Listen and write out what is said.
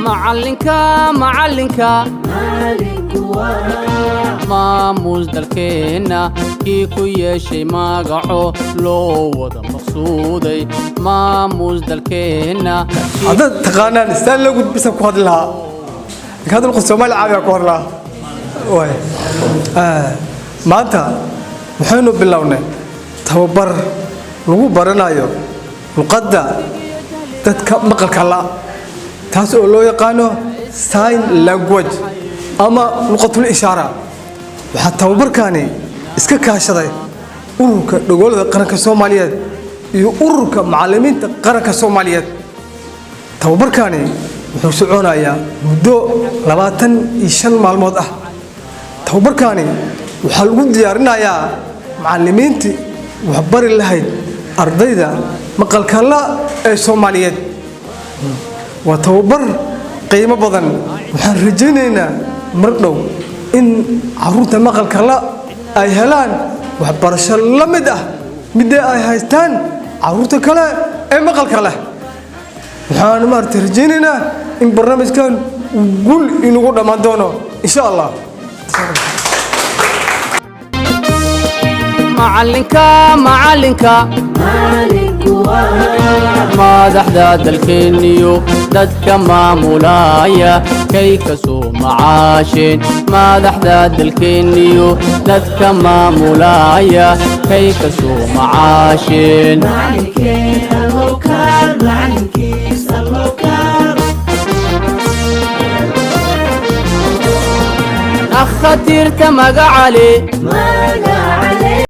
Macalinka, macalinka, maamuus dalkeenna kii ku yeeshay magaco loo wada maqsuuday, maamuus dalkeenna. Haddaad taqaanaan sign language bisa ku hadli lahaa, laakiin hadda luqad Soomaali caadiga ku hadli lahaa. Waay, maanta waxaynu bilownay tababar lagu baranayo luqadda dadka maqalka la, taas oo loo yaqaano sign language ama luqatul ishaara. Waxaa tababarkani iska kaashaday Ururka Dhagoolada Qaranka Soomaaliyeed iyo Ururka Macallimiinta Qaranka Soomaaliyeed. Tababarkani wuxuu soconayaa muddo 25 maalmood ah. Tababarkani waxaa lagu diyaarinayaa macallimiintii waxbari lahayd ardayda maqalka la ee Soomaaliyeed. Waa tababar qiimo badan. Waxaan rajaynaynaa mar dhow in caruurta maqalka la ay helaan waxbarasho la mid ah midda ay haystaan caruurta kale ee maqalka leh. Waxaan maaragtay rajaynaynaa in barnaamijkan uu guul inagu dhammaan doono, insha Allah. Macalinka, macalinka, madaxda dalkeenniyo dadka maamulaya kay ka soo macaasheen, madaxda dalkeenniyo dadka maamulaya kay ka soo macaasheen. Macalinkeen allow kaal, macalinkiis allow kaal. Dhakhaatiirta magacale. Magacale.